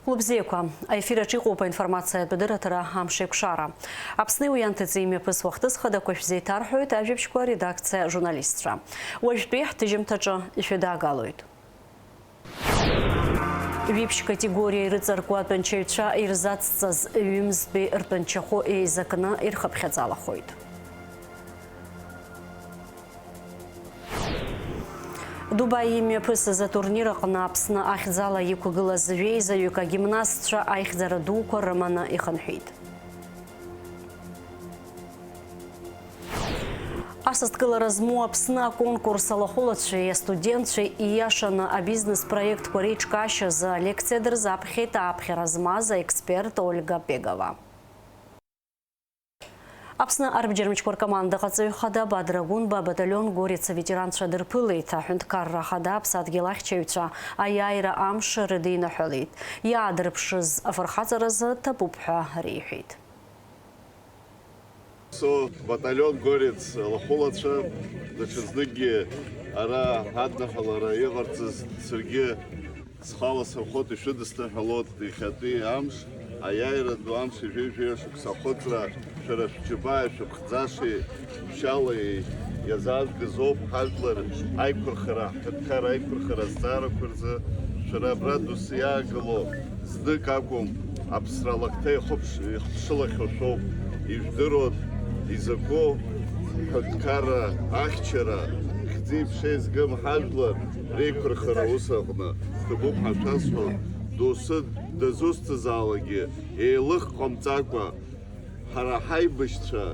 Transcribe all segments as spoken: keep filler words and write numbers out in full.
Лыбзиақәа, аефир аҿы иҟоуп аинформациатә адырраҭара «Амшеикәшара». Аԥсни уи анҭыҵи имҩаԥысуа ахҭыс хадақәа шәзеиҭарҳәоит ажәабжьқәа редакциа ажурналистцәа. Уажәтәи ҳҭыжьымҭаҿы ишәыдаагалоит. Жәиԥшь категориа ирыҵаркуа атәанчаҩцәа ирзацҵаз ҩымзтәи ртәанчахәы еизакны ирхыԥхьаӡалахоит. Дубаи имҩаԥысыз атурнир аҟны Аԥсны ахьӡала иқәгылаз жәеизаҩык агимнастцәа аихьӡара дуқәа рыманы ихынҳәит. Асасдкылара змоу Аԥсны аконкурс алахәылацәеи астудентцәеи ииашаны абизнес проектқәа реиҿкаашьазы алекциа дырзаԥхьеит ааԥхьара змаз аексперт Ольга Пегова. Аԥсны арбџьармычқәа ркомандаҟаҵаҩ хада Бадра Гәынба абаталион Горица ветеранцәа дырԥылеит. Аҳәынҭқарра ахада аԥсадгьыл ахьчаҩцәа аиааира амш рыдиныҳәалеит. Иаадырԥшыз афырхаҵаразы ҭабуп ҳәа реиҳәеит. Со баталион Горец алахәылацәа даҽазныкгьы ара адныҳәалара иҟарҵаз саргьы схала сырхәот, ишәыдысныҳәалот иахьатәи амш, аиааира ду амш, ижәеижәеи шықәса ахыҵра, шәара шәџьабааи шәыԥхӡашеи шәшьалеи иазаажәгаз ауп ҳажәлар аиқәырхара, ҳҳәынҭқар аиқәырхара азҵаарақәа рзы шәара абра досу иаагыло знык акәым, аԥсра алакҭа ихыԥш-, ихыԥшылахьоу шәоуп, ижәдыруан изакәу ҳҳәынҭқарра ахьчара, хьӡи-ԥшеи згым ҳажәлар реиқәырхара аус аҟны. Ҭабуп ҳәа шәасҳәон, доусы дызусҭазаалакгьы еилых ҟамҵакәа, ҳара ҳаибашьцәа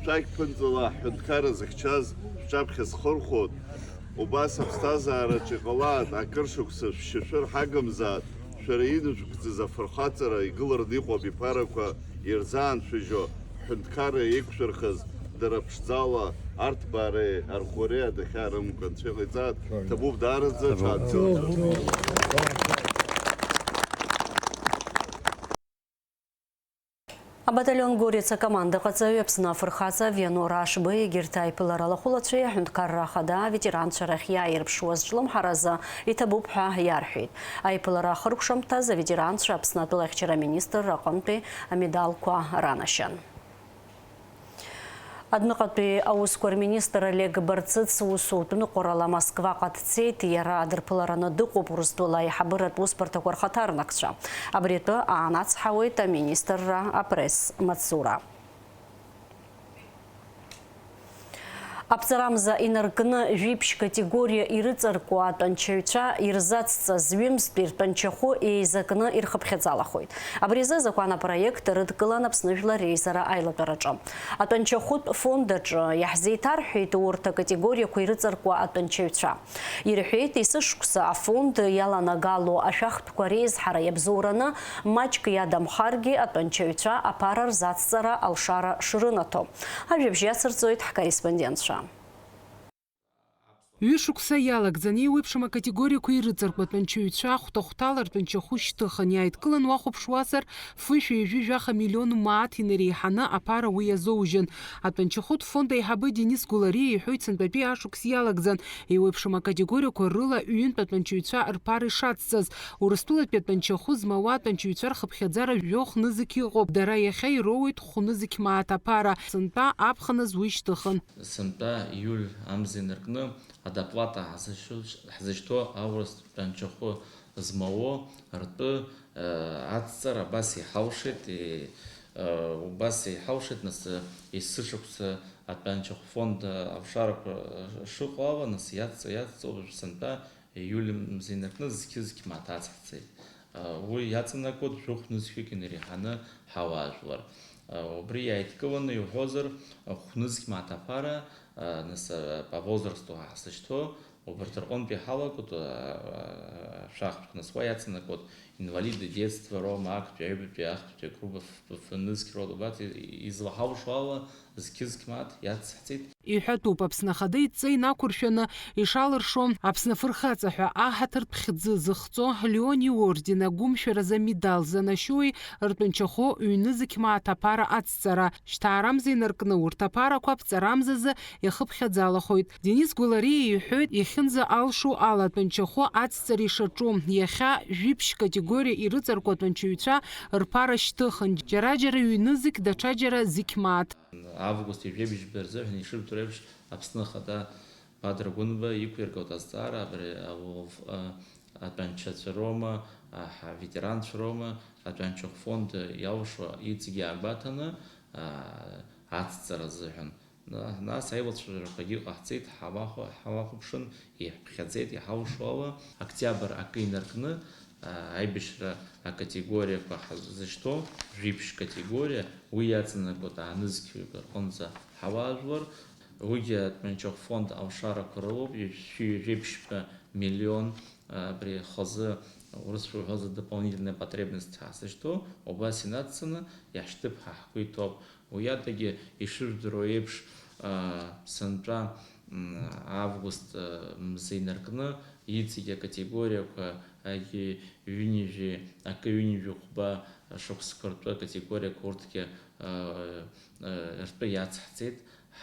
шәақь ԥынҵала ҳҳәынҭқарра зыхьчаз шәҿаԥхьа схырхәоит. Убас аԥсҭазаараҿ иҟалааит, акыр шықәса шәшьашәыр ҳагымзааит, шәара инышәкӡаз афырхаҵара игылараны иҟоу абиԥарақәа ирзааншәыжьуа ҳҳәынҭқарра еиқәшәырхаз, дара ԥшӡала арҭбаареи арӷәӷәареи адәахьаа рымоуп, анцәа иҟаиҵааит, ҭабуп даараӡа, ҽаанбзиала. Абаталион Горица акомандаҟаҵаҩ Аԥсны афырхаҵа Вианор Ашба егьырҭ аиԥылара алахәылацәеи аҳәынҭқарра ахада аветеранцәа рахь иааирԥшуаз ҿлымҳаразы иҭабуп ҳәа иарҳәеит. Аиԥылара ахыркәшамҭаз аветеранцәа Аԥсны атәылахьчара аминистрра аҟынтәи амедалқәа ранашьан. Адәныҟатәи аусқәа рминистр Олег Барцыц усутә ныҟәарала Москваҟа дцеит, иара адырԥылараны дыҟоуп Урыстәыла аиҳабыратә усбарҭақәа рхаҭарнакцәа. Абри атәы аанацҳауеит аминистрра апресс-маҵзура. Аԥҵарамза инаркны жәиԥшь категориа ирыҵаркуа атәанчаҩцәа ирзацҵаз ҩымзтәи ртәанчахәы еизакны ирхыԥхьаӡалахоит. Абри азы азакәан апроект рыдкылан Аԥсны Жәлар Реизара аилатәараҿы. Атәанчахәытә фонд аҿы иаҳзеиҭарҳәеит урҭ акатегориақәа ирыҵаркуа атәанчаҩцәа. Ирҳәеит, есышықәса афонд иаланагало ашәахтәқәа реизҳара иабзоураны, маҷк иадамхаргьы атәанчаҩцәа аԥара рзацҵара алшара шрынаҭо. Ажәабжь иацырҵоит ҳкорреспондентцәа. Ҩышықәса иалагӡаны еиуеиԥшым акатегориақәа ирыҵаркуа атәанчаҩцәа хәҭа-хәҭала ртәанчахәы шьҭыхын. Иааидкылан уахәаԥшуазар, фышәи ҩажәи жәаха миллион мааҭ инареиҳаны аԥара уи иазоужьын. Атәанчахәытә фонд аиҳабы Денис Гәлариа иҳәоит, сынтәатәи ашықәс иалагӡан еиуеиԥшым акатегориақәа рыла ҩынтә атәанчаҩцәа рԥара ишацҵаз. Урыстәылатәи атәанчахәы змауа атәанчаҩцәа рхыԥхьаӡара жәохә нызқь ыҟоуп. Дара иахьа ироуеит хә-нызқь мааҭ аԥара. Сынтәа аԥхыныз уи шьҭыхын. Сынтәа иуль амза инаркны адоплата ҳзышьҭоу аурыс тәанчахәы змауо ртәы, э, ацҵара абас иҳалшеит, э, э, убас иҳалшеит, нас, э, есышықәса атәанчахә фонд, э, алшарақәа, э, шыҟоу ала, нас иаҵ-, иаҵҵоуп сынтәа иуль мза инаркны зқьы-зқьы мааҭ ацҳҵеит. Э, уи иаҵанакуеит жәохә нызқьҩык инареиҳаны ҳауаажәлар. Э, убри иааидкыланы иуҳәозар, хә-нызқь мааҭ аԥара, э, нас, э, по возрасту ҳзышьҭоу, убарҭ рҟынтәи ҳалагоит, э, э, шәахтәқәа, нас уа иаҵанакуеит инвалиды детства роума, актәи, аҩбатәи, ахԥатәи агруппа ф-, ф-, ф-, нызқь роума, убарҭ и-, излаҳалшо ала, зқьы-зқь мааҭ иацҳҵеит. Иҳәатәуп, Аԥсны Ахада идҵа инақәыршәаны ишалыршо, Аԥсны афырхаҵа ҳәа аҳаҭыртә хьӡы зыхҵо Леон иорден агәымшәаразы амедал занашьоуи ртәанчахәы ҩнызқь мааҭ аԥара ацҵара, шьҭаарамза инаркны урҭ аԥарақәа аԥҵарамзазы иахыԥхьаӡалахоит. Денис Гәлариа иҳәоит, иахьынӡа алшо ала атәанчахәы ацҵара ишаҿу, иахьа жәиԥшь категориа Гәыргәыргьы ирыҵаркуа атәанчаҩцәа рԥара шьҭыхын, џьара-џьара ҩнызқь, даҽаџьара зқь мааҭ. Август ҩажәи жәибжь рзыҳәан ишырдыруа еиԥш, Аԥсны Ахада Бадра Гәынба иқәиргылт азҵаара абри ауаф-, а, атәанчацәа роума, а, ҳаветеранцәа роума, атәанчахә фонд иалшо иҵегьы иаагәаҭаны, а, ацҵара азыҳәан. На-, нас аилацәажәарақәагьы ҟаҳҵеит, ҳауахәа-, ҳауахәаԥшын, иаҳԥхьаӡеит, иҳалшо ала, октиабр акы инаркны, а, аибашьра акатегориақәа ҳазышьҭоу, жәиԥшь категориа, уи иаҵанакуеит аанызқьҩык рҟынӡа ҳауаажәлар. Уигьы атәанчахә фонд алшарақәа рылоуп, ҩажәи жәиԥшьтәи миллион, а, абри хазы, урысшәа уҳәозар, дополнительная потребность ҳазышьҭоу, убас инацҵаны иаҳшьҭып ҳәа ҳгәы иҭоуп. Уи адагьы, ишыжәдыруа еиԥш, а, сынтәа, м, август, а, мза инаркны, иҵегь акатегориақәа, агьи ҩынҩажәи акы ҩынҩажәи хәба шықәсқәа ртәы акатегориақәа урҭгьы, а, а, ртәы иацҳҵеит.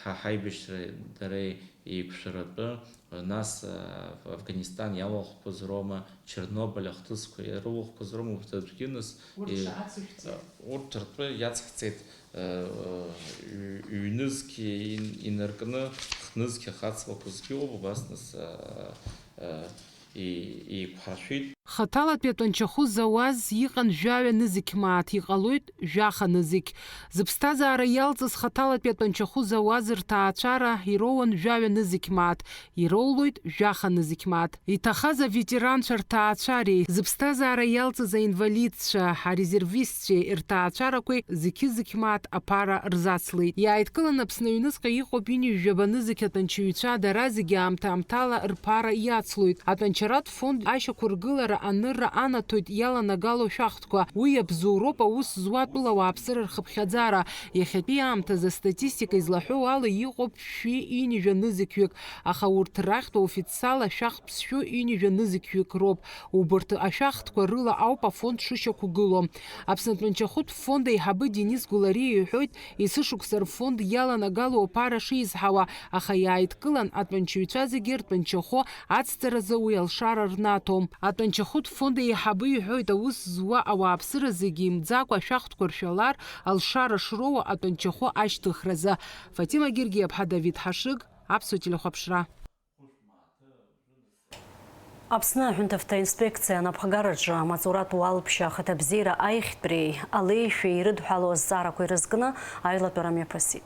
Ҳа ҳаибашьра дара еиқәшәаратәы, нас, а, Афганистан иалахәқәаз роума, Чернобыль ахҭысқәа ирылахәқәаз роума, урҭ аӡәгьы нас, Урҭ э, шаацышәҵеи? Урҭ ртәы иацҳҵеит, э, ҩ-, ҩнызқь ин-, инаркны, хнызқь ахацлақәа зқьуоуп, убас нас, а, а, и-, еиқәҳаршәеит. Хаҭалатәи атәанчахәы зауаз иҟан жәаҩа нызқь мааҭ, иҟалоит жәаха нызқь. Зыԥсҭазаара иалҵыз хаҭалатәи атәанчахәы зауаз рҭаацәара ироуан жәаҩа нызқь мааҭ, ироулоит жәаха нызқь мааҭ. Иҭахаз аветеранцәа рҭаацәареи, зыԥсҭазаара иалҵыз аинвалидцәа, арезервистцәеи рҭаацәарақәеи зқьы-зқьы мааҭ аԥара рзацлеит. Иааидкыланы Аԥсны аҩныҵҟа иҟоуп ҩынҩажәаба нызқь атәанчаҩцәа, дара зегьы аамҭа-аамҭала рԥара иацлоит. Атәанчаратә фонд ашьақәыргылара анырра анаҭоит иаланагало ашәахтәқәа. Уи иабзоуроуп аус зуа атәыла ауааԥсыра рхыԥхьаӡара. Иахьатәи аамҭазы астатистика излаҳәо ала иҟоуп шәи ҩынҩажәа нызқьҩык, аха урҭ рахьтә официал ашәахтә ԥсшәы ҩынҩажәа нызқьҩык роуп. Убарҭ ашәахтәқәа рыла ауп афонд шышьақәгылоу. Аԥсны атәанчахәытә фонд аиҳабы Денис Гәлариа иҳәоит, есышықәса рфонд иаланагало аԥара шизҳауа, аха иааидкылан атәанчаҩцәа зегьы ртәанчахәы ацҵаразы уи алшара рнаҭом. Атәанчахәытә фонд аиҳабы иҳәоит, аус зуа ауааԥсыра зегьы имӡакәа ашәахтәқәа ршәалар, алшара шроуа атәанчахәы ашьҭыхразы. Фатима Гергиаԥҳа, Давид Ҳашыг, Аԥсуа телехәаԥшра. Аԥсны аҳәынҭавтоинспекциа анапхгараҿы амаҵуратә уалԥшьа ахаҭабзиара аихтәреи алеишәеи ирыдҳәалоу азҵаарақәа ирызкны аилатәара мҩаԥысит.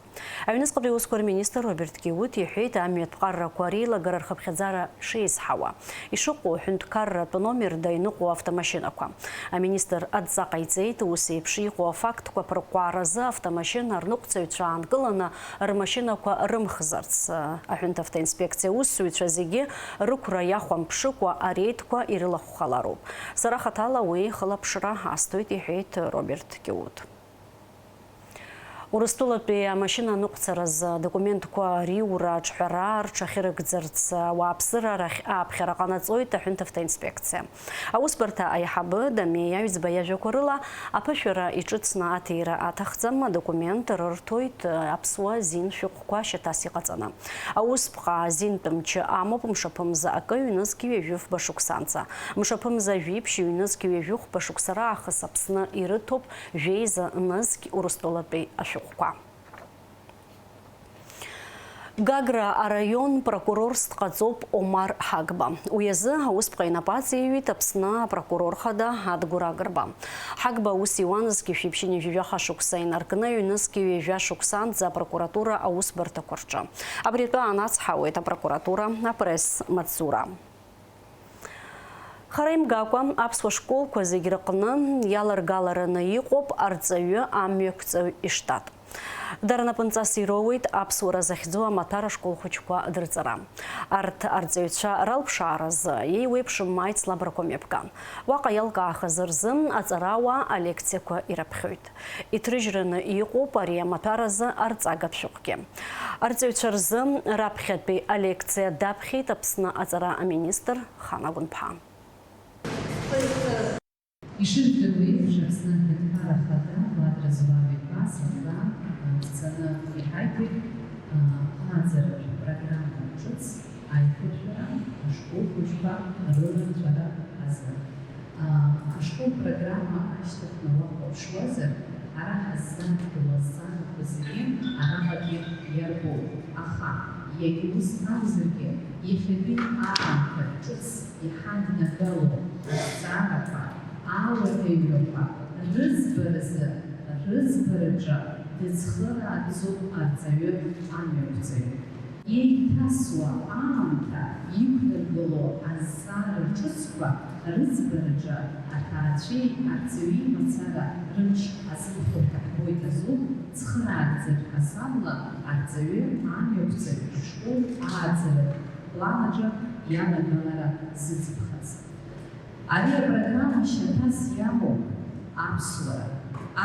Аҩныҵҟатәи аусқәа рминистр Роберт Киут иҳәеит, амҩатә ҟаррақәа реилагара рхыԥхьаӡара шеизҳауа ишыҟоу аҳәынҭқарратә номер даиныҟәо автомашьынақәа. Аминистр адҵа ҟаиҵеит, ус еиԥш иҟоу афактқәа аԥырҟәааразы автомашьына арныҟәцаҩцәа аанкыланы рмашьынақәа рымхзарц. Аҳәынҭавтоинспекциа аусзуҩцәа зегьы рықәра иахәамԥшыкәа ареидқәа ирылахәхалароуп. Сара хаҭала уи хылаԥшра асҭоит, иҳәеит Роберт Киут. Урыстәылатәи амашьына аныҟәцаразы адокументқәа риура аҿҳәара рҽахьырыгӡарц ауааԥсыра рахь ааԥхьара ҟанаҵоит аҳәынҭавтоинспекциа. Аусбарҭа аиҳабы Дамеи Аҩӡба иажәақәа рыла, аԥышәара иҿыцны аҭира аҭахӡам, адокумент рырҭоит аԥсуа зин шәҟәқәа шьаҭас иҟаҵаны. Аусԥҟа азинтә мчы амоуп мшаԥымза акы ҩнызқь ҩажәи фба шықәсанӡа. Мшаԥымза жәиԥшь ҩнызқь ҩажәи хәба шықәса раахыс Аԥсны ирыҭоуп жәеиза нызқь Урыстәылатәи ашәҟәқәа. Гагра араион прокурорс дҟаҵоуп Омар Ҳагба. Уи азы аусԥҟа инапы аҵеиҩит Аԥсны апрокурор хада Адгәыр Агрба. Ҳагба аус иуан зқьи жәшәи ԥшьынҩажәи жәаха шықәса инаркны ҩнызқьи ҩажәа шықәсанӡа апрокуратура аусбарҭақәа рҿы. Абри атәы аанацҳауеит апрокуратура апресс-маҵзура. Хара имгакәа, аԥсуа школқәа зегь рыҟны иаларгалараны иҟоуп арҵаҩы амҩақәҵаҩ иштат. Дара напынҵас ироуеит аԥсуара захьӡу амаҭәар ашкол хәыҷқәа дырҵара. Арҭ арҵаҩцәа ралԥшааразы еиуеиԥшым аицлабрақәа мҩаԥган. Уаҟа иалкаахаз рзы аҵарауаа алекциақәа ираԥхьоит. Иҭрыжьраны иҟоуп ари амаҭәар азы арҵагатә шәҟәгьы. Арҵаҩцәа рзы раԥхьатәи алекциа даԥхьеит Аԥсны аҵара аминистр Хана Гәынԥҳа. Ишыжәдыруа еиԥш, Аԥсны аҳәынҭқарра ахада Бадра Зураб-иԥа Сафран дцаны иҳаиҭеит, а, ҟаҵаратә программа ҿыц аиқәыршәара ашкол хәыҷқәа рыларҵәара азы. Ашкол программа ашьҭыхны уахәаԥшуазар, ара ҳаззааҭгыло азҵаарақәа зегьы араҟагьы иарбоуп. Аха, иагьа ус акәзаргьы, иахьатәи аамҭа ҿыц иҳаднагало азҵаарақәа, ауадаҩрақәа рыӡбаразы, рыӡбараҿы дыцхырааӡоуп арҵаҩы амҩақәҵаҩ. Еиҭасуа аамҭа иқәнаргыло азҵаара ҿыцқәа рыӡбараҿы аҭаацәеи арҵаҩи мацара рымч азымхошәа ҳбоит азоуп цхыраагӡатә ҳасабла арҵаҩы амҩақәҵаҩ ашкол ааӡаратә план аҿы иалагалара зыӡбхаз. Ари апрограмма шьаҭас иамоуп аԥсуара,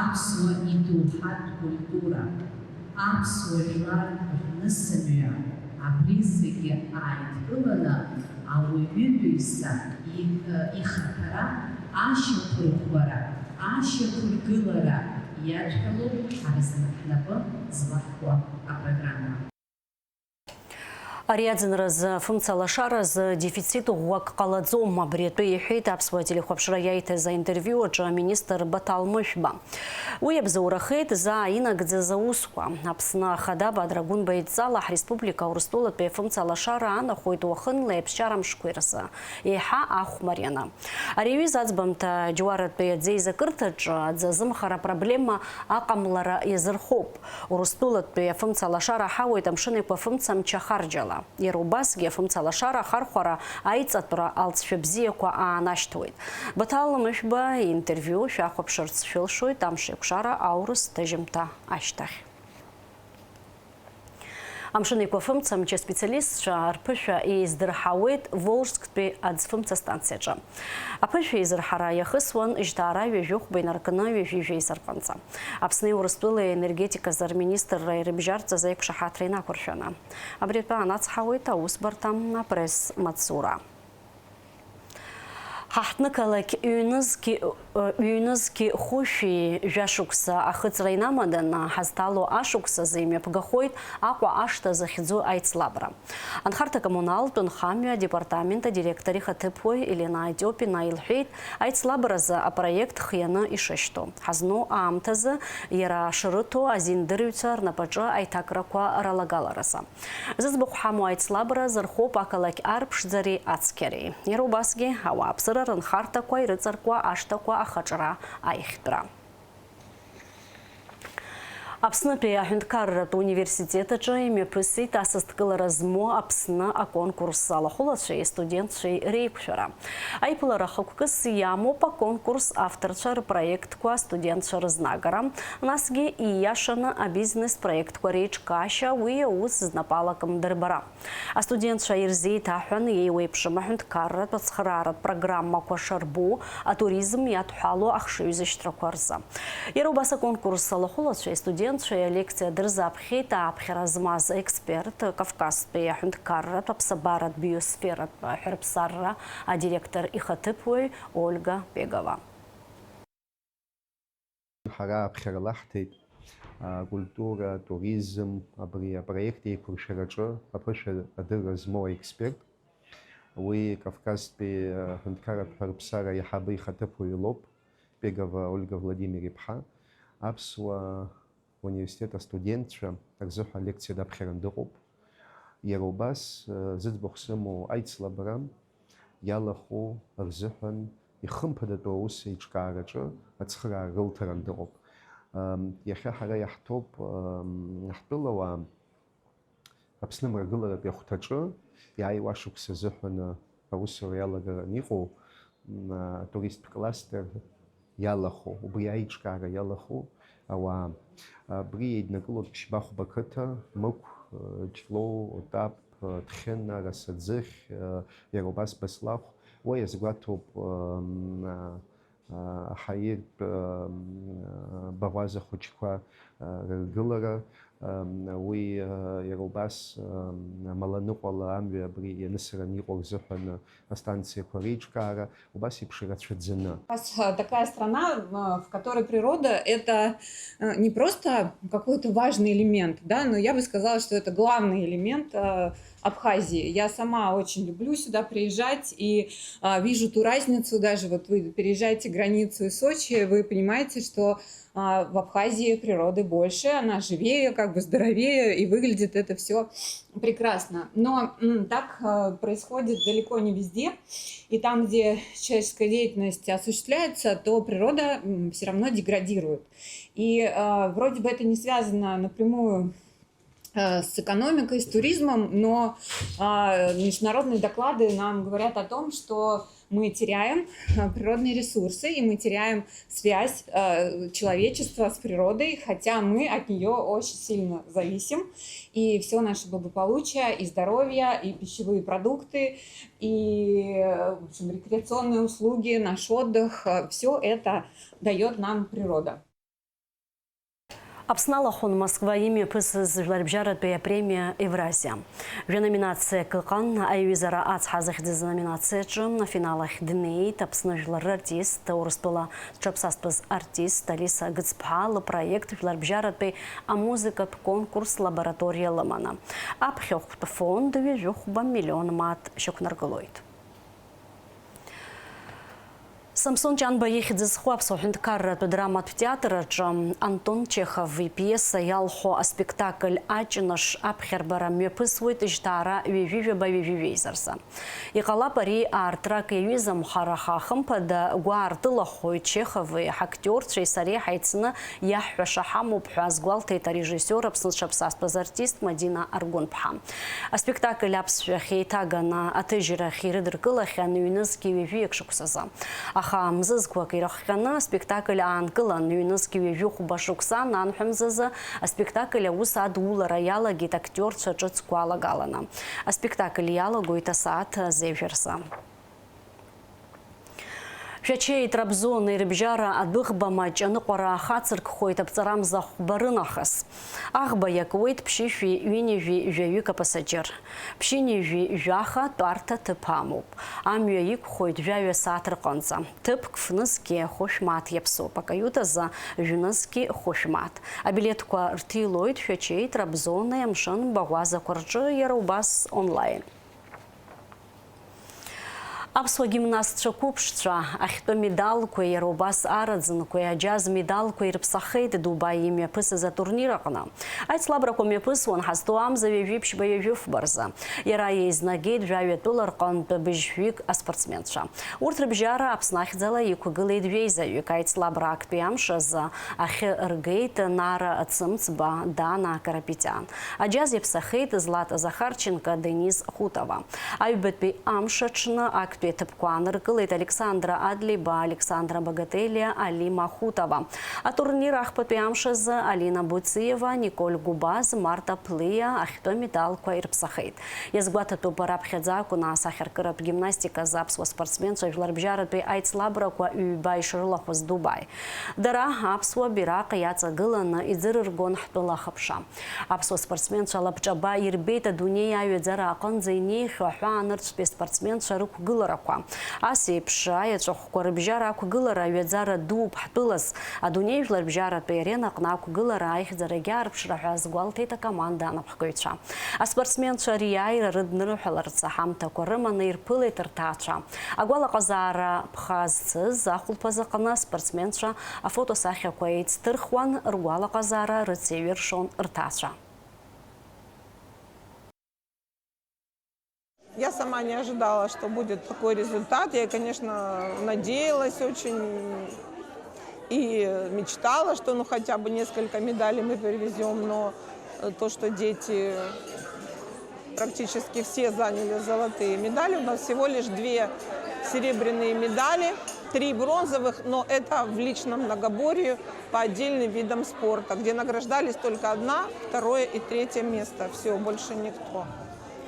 аԥсуа идоуҳатә культура, аԥсуа жәлар рнысымҩа, абри зегьы ааидкыланы ауаҩытәыҩса и-, ихаҭара, ашьақәырӷәӷәара, ашьақәыргылара иадҳәалоуп ҳара зны ҳнапы злаҳкуа апрограмма. Ари аӡынразы, афымца лашаразы дефицит ӷәӷәак ҟалаӡом, абри атәы иҳәеит аԥсуа телехәаԥшра иаиҭаз аинтервиу аҿы аминистр Баҭал Мышәба. Уи иабзоурахеит заа инагӡаз аусқәа. Аԥсны Ахада Бадра Гәынба идҵала ҳреспублика Урыстәылатәи афымца лашара аанахәоит уахынлеи аԥсшьара мшқәеи рзы, еиҳа ахә марианы. Ари аҩыза аӡбамҭа аџьуаратәи аӡеизакырҭаҿы аӡы азымхара апроблема аҟамлара иазырхоуп. Урыстәылатәи афымца лашара ҳауеит Амшын Еиқәа афымца мчы ахарџьала. Иара убасгьы афымца лашара ахархәара аиҵатәра алҵшәа бзиақәа аанашьҭуеит. Баҭал Мышәба интервиу шәахәаԥшырц шәылшоит Амш еиқәшара аурыс ҭыжьымҭа ашьҭахь. Амшын Еиқәа афымца мчы аспециалистцәа рԥышәа еиздырҳауеит Волжсктәи аӡфымца станциаҿы. Аԥышәа еизырҳара иахысуан жьҭаара ҩажәи хәба инаркны ҩажәи жәеиза рҟынӡа. Аԥсни Урыстәылеи аенергетиказы рминистрра ирыбжьарҵаз аиқәшаҳаҭра инақәыршәаны. Абри атәы анацҳауеит аусбарҭа апресс-маҵзура. Ҳа ҳҭнықалақь ҩнызқь, ҩнызқь хәышәи жәа шықәса ахыҵра инамаданы ҳазҭало ашықәс азы имҩаԥгахоит Аҟәа ашҭа захьӡу аицлабра. Анхарҭа-коммуналтә нхамҩа адепартамент адиректор ихаҭыԥуаҩ Елена Антиопина илҳәеит, аицлабразы апроект хианы ишышьҭоу. Ҳазну аамҭазы иара шрыҭо азиндырҩцәа рнапаҿы аиҭакрақәа ралагаларазы. Зыӡбахә ҳамоу аицлабра азы рхоуп ақалақь арԥшӡареи ацқьареи. Иара убасгьы ауааԥсыра рынхарҭақәа ирыҵаркуа ашҭақәа ахаҿра аихтәра. Аԥснытәи аҳәынҭқарратә университет аҿы имҩаԥысит асасдкылара змоу Аԥсны аконкурс алахәылацәеи астудентцәеи реиқәшәара. Аиԥылара хықәкыс иамоуп аконкурс авторцәа рпроектқәа астудентцәа рызнагара, насгьы ииашаны абизнес проектқәа реиҿкаашьа, уи аус знапы алакым дырбара. Астудентцәа ирзеиҭаҳәан еиуеиԥшым аҳәынҭқарратә ацхырааратә программақәа шарбоу, атуризм иадҳәалоу ахшыҩзышьҭрақәа рзы. Иара убас аконкурс алахәылацәеи астудентцәеи алекциа дырзааԥхьеит ааԥхьара змаз аексперт, Кавказтәи аҳәынҭқарратә аԥсабаратә биосфератә ҳәырԥсарра адиректор ихаҭыԥуаҩ Ольга Бегова. Ҳара аԥхьара лаҳҭеит, акультура, атуризм, абри апроект еиқәыршәараҿы аԥышәа адырра змоу аексперт. Уи Кавказтәи аҳәынҭқарратә ҳәырԥсара аиҳабы ихаҭыԥуаҩ лоуп, Бегова Ольга Владимир-иԥҳа. Аԥсуа университет астудентцәа рзыҳәа алекциа даԥхьаран дыҟоуп. Иара убас, зыӡбахә сымоу аицлабра иалахәу рзыҳәан ихымԥадатәу аус еиҿкаараҿы ацхыраара рылҭаран дыҟоуп. Иахьа ҳара иаҳҭоуп, ҳтәылауаа Аԥсны мрагыларатәи ахәҭаҿы иааиуа ашықәс азыҳәан аусура иалагаран иҟоу, м, атуристтә кластер иалахәу, убри аиҿкаара иалахәу ауаа. Абри еиднакылоит Ԥшьба-Хәба қыҭа, Мықә, Ҷлоу, Отаԥ, Ҭхьына, Расаӡыхь, иара убас Баслахә. Уа иазгәаҭоуп, м, Аҳаиртә, м, Баӷәаза хәыҷқәа, рыргылара. Уи иара убас амаланыҟәала амҩа абри ианысыраны иҟоу рзыҳәан астанциақәа реиҿкаара убас еиԥш ирацәаӡаны. У нас э, такая страна, э, в которой природа — это э, не просто какой-то важный элемент, да, но я бы сказала, что это главный элемент э, Абхазии. Я сама очень люблю сюда приезжать и а, вижу ту разницу, даже вот вы переезжаете границу из Сочи, вы понимаете, что а, в Абхазии природы больше, она живее, как бы здоровее, и выглядит это все прекрасно. Но м, так э, происходит далеко не везде. И там, где человеческая деятельность осуществляется, то природа все равно деградирует. И э, вроде бы это не связано напрямую э, с экономикой, с туризмом, но э, международные доклады нам говорят о том, что мы теряем э, природные ресурсы, и мы теряем связь э, человечества с природой, хотя мы от нее очень сильно зависим. И все наше благополучие, и здоровье, и пищевые продукты, и э, в общем, рекреационные услуги, наш отдых, все это дает нам природа. Аԥсны алахәын Москва имҩаԥысыз жәларбжьаратәи апремиа Евразиа. Жәа номинациак ыҟан, аиҩызара ацҳа захьӡыз аноминациаҿы афинал ахь днеит Аԥсны жәлар рартист, Урыстәыла зҽаԥсазтәыз артист Алиса Гыцԥҳа лыпроект жәларбжьаратәи амузыкатә конкурс лабораториа лыманы. Аԥхьахәтә фонд ҩажәихәба миллион мааҭ шьақәнаргылоит. Самсон Ҷанба ихьӡ зху Аԥсуа ҳәынҭқарратә драматә театр аҿы Антон Чехов ипиеса иалху аспектакль Аҷныш аԥхьарбара мҩаԥысуеит жьҭаара ҩажәи жәаба ҩажәи жәеиза рзы. Иҟалап ари аартрак иаҩызамхар, аха хымԥада гәаартылахоит Чехови ҳактиорцәеи сареи ҳаицны иаҳҳәаша ҳамоуп ҳәа азгәалҭеит арежиссиор Аԥсны зҽаԥсазтәыз артист Мадина Аргәынԥҳа. Аспектакль аԥсшәахь еиҭаганы аҭыжьрахь ирыдыркылахьан ҩнызқьи ҩажәиак шықәсазы. Аха мзызқәак ирыхҟьаны аспектакль аанкылан, ҩнызқьи ҩажәи хәба шықәса ананҳәа мзазы аспектакль аус адулара иалагеит актиорцәа ҿыцқәа алагаланы. Аспектакль иалагоит асааҭ азежәа рзы. Шәачеи Трабзони рыбжьара адәыӷба маҷ аныҟәара ахацыркхоит аԥҵарамза хәба рынахыс. Аӷба иакуеит ԥшьышәи ҩынҩажәи жәаҩык апасаџьыр. Ԥшьынҩажәи жәаха тәарҭа ҭыԥ амоуп. Амҩа иқәхоит жәаҩа сааҭ рҟынӡа. Ҭыԥк фнызқьи хәышә мааҭ иаԥсоуп, акаютазы жәнызқьи хәышә мааҭ. Абилеҭқәа рҭилоит Шәачеи Трабзони амшын баӷәазақәа рҿы, иара убас онлайн. Аԥсуа гимнастцәа қәыԥшцәа ахьтәы медалқәеи, иара убас араӡынқәеи аџьаз медалқәеи рыԥсахеит Дубаи имҩаԥысыз атурнир аҟны. Аицлабрақәа мҩаԥысуан ҳазҭоу амза ҩажәи ԥшьба ҩажәи фба рзы. Иара еизнагеит жәаҩа тәыла рҟынтә быжьҩык аспортсменцәа. Урҭ рыбжьара Аԥсны ахьӡала иқәгылеит жәеизаҩык. Аицлабра актәи амш азы ахьы ргеит Нара Цымцба, Дана Карапетиан. Аџьаз иаԥсахеит Злата Захарченко, Денис Хутова. Аҩбатәи амш аҽны актәи аҭыԥқәа ааныркылеит Александра Адлеиба, Александра Багателиа, Алима Хутова. Атурнир ахԥатәи амш азы Алина Буциева, Николь Губаз, Марта Плиа ахьтәы медалқәа ирыԥсахеит. Иазгәаҭатәуп, раԥхьаӡа акәын асахьаркыратә гимнастиказы аԥсуа спортсменцәа жәларбжьаратәи аицлабрақәа ҩба ишрылахәыз Дубаи. Дара аԥсуа бираҟ иаҵагыланы иӡырыргон ҳтәыла ахыԥша. Аԥсуа спортсменцәа лабҿаба ирбеит адунеи аҩаӡара аҟынӡа инеихьоу аҳәаанырцәтәи спортсменцәа рықәгыларақәа. Ас еиԥш аиаҵәахәқәа рыбжьара ақәгылара аҩаӡара дууп ҳтәылаз. Адунеи жәларбжьаратәи арена аҟны ақәгылара аихьӡарагьы аарԥшра ҳәа азгәалҭеит акоманда анапхгаҩцәа. Аспортсменцәа риааира рыднырҳәаларц аҳамҭақәа рыманы ирԥылеит рҭаацәа. Агәалаҟазаара ԥха зцыз ахәылԥаз аҟны аспортсменцәа афотосахьақәа еицҭырхуан, ргәалаҟазаара рыцеиҩыршон рҭаацәа. Я сама не ожидала, что будет такой результат. Я, конечно, надеялась очень и мечтала, что ну хотя бы несколько медалей мы привезем, но э, то, что дети практически все заняли золотые медали, у нас всего лишь две серебряные медали, три бронзовых, но это в личном многоборье по отдельным видам спорта, где награждались только одна, второе и третье место. Все, больше никто.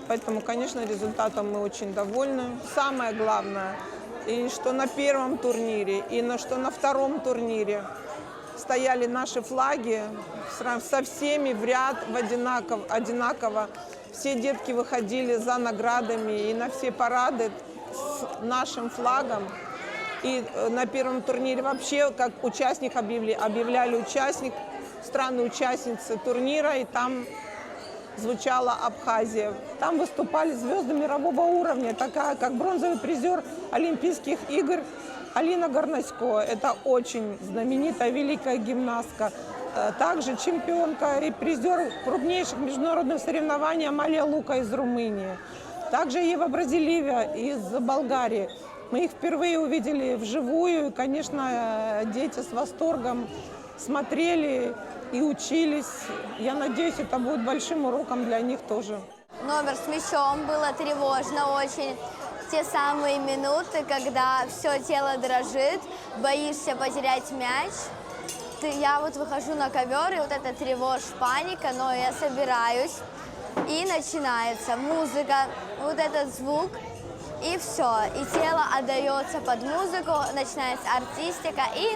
Поэтому, конечно, результатом мы очень довольны. Самое главное, и что на первом турнире, и на, что на втором турнире Стояли наши флаги сра-, со всеми в ряд, в одинаков-, одинаково. Все детки выходили за наградами и на все парады с нашим флагом. И э, на первом турнире вообще как участник объявили, объявляли участник, страны-участницы турнира, и там звучала Абхазия. Там выступали звезды мирового уровня, такая как бронзовый призер Олимпийских игр Алина Горнасько. Это очень знаменитая, великая гимнастка. Э, Также чемпионка и призер крупнейших международных соревнований Амалия Лука из Румынии. Также Ева Бразилиева из Болгарии. Мы их впервые увидели вживую. И, конечно, э, дети с восторгом смотрели и учились. Я надеюсь, это будет большим уроком для них тоже. Номер с мячом, было тревожно очень. Те самые минуты, когда все тело дрожит, боишься потерять мяч. Ты, я вот выхожу на ковер, и вот эта тревожь, паника, но я собираюсь. И начинается музыка, вот этот звук, и все. И тело отдается под музыку, начинается артистика и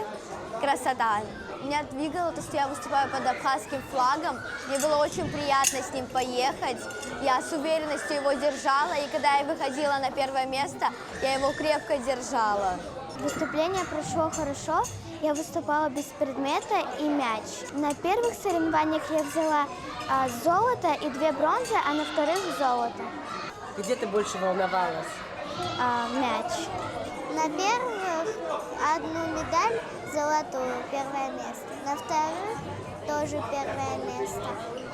красота. Меня двигало то, что я выступаю под абхазским флагом. Мне было очень приятно с ним поехать. Я с уверенностью его держала, и когда я выходила на первое место, я его крепко держала. Выступление прошло хорошо. Я выступала без предмета и мяч. На первых соревнованиях я взяла а, золото и две бронзы, а на вторых золото. Где ты больше волновалась? А, мяч. На первых одну медаль золотую, первое место. На вторых тоже первое место.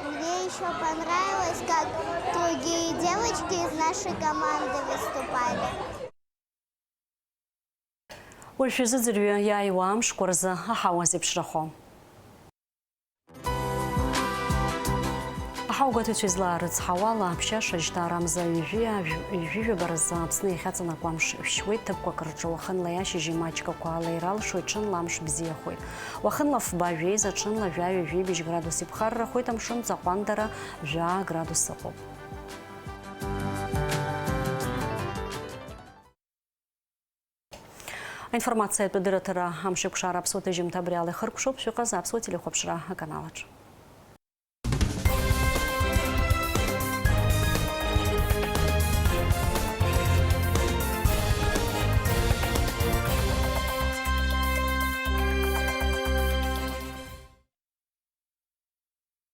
Мне еще понравилось, как другие девочки из нашей команды выступали. Уажәшәа зыӡырҩы иааиуа амшқәа рзы аҳауа зеиԥшрахо. Аҳауагәаҭаҩцәа излаарыцҳауала, аԥшьаша жьҭаарамза ҩажәи ҩажәи жәаба рзы Аԥсны иахьаҵанакуа амш шәшьуеит, ҭыԥқәак рҿы уахынла иашьыжьи маҷк ақәа ала иралшоит, ҽынла амш бзиахоит. Уахынла фба жәеиза, ҽынла жәаҩа-жәибжь градус иԥхаррахоит, амшын ҵаҟәандара жәаа градус ыҟоуп. Аинформациатә дырраҭара амшеикәшара аԥсуа ҭыжьымҭа абри ала ихыркәшоуп, шәыҟаз аԥсуа телехәаԥшра аканалаҿ.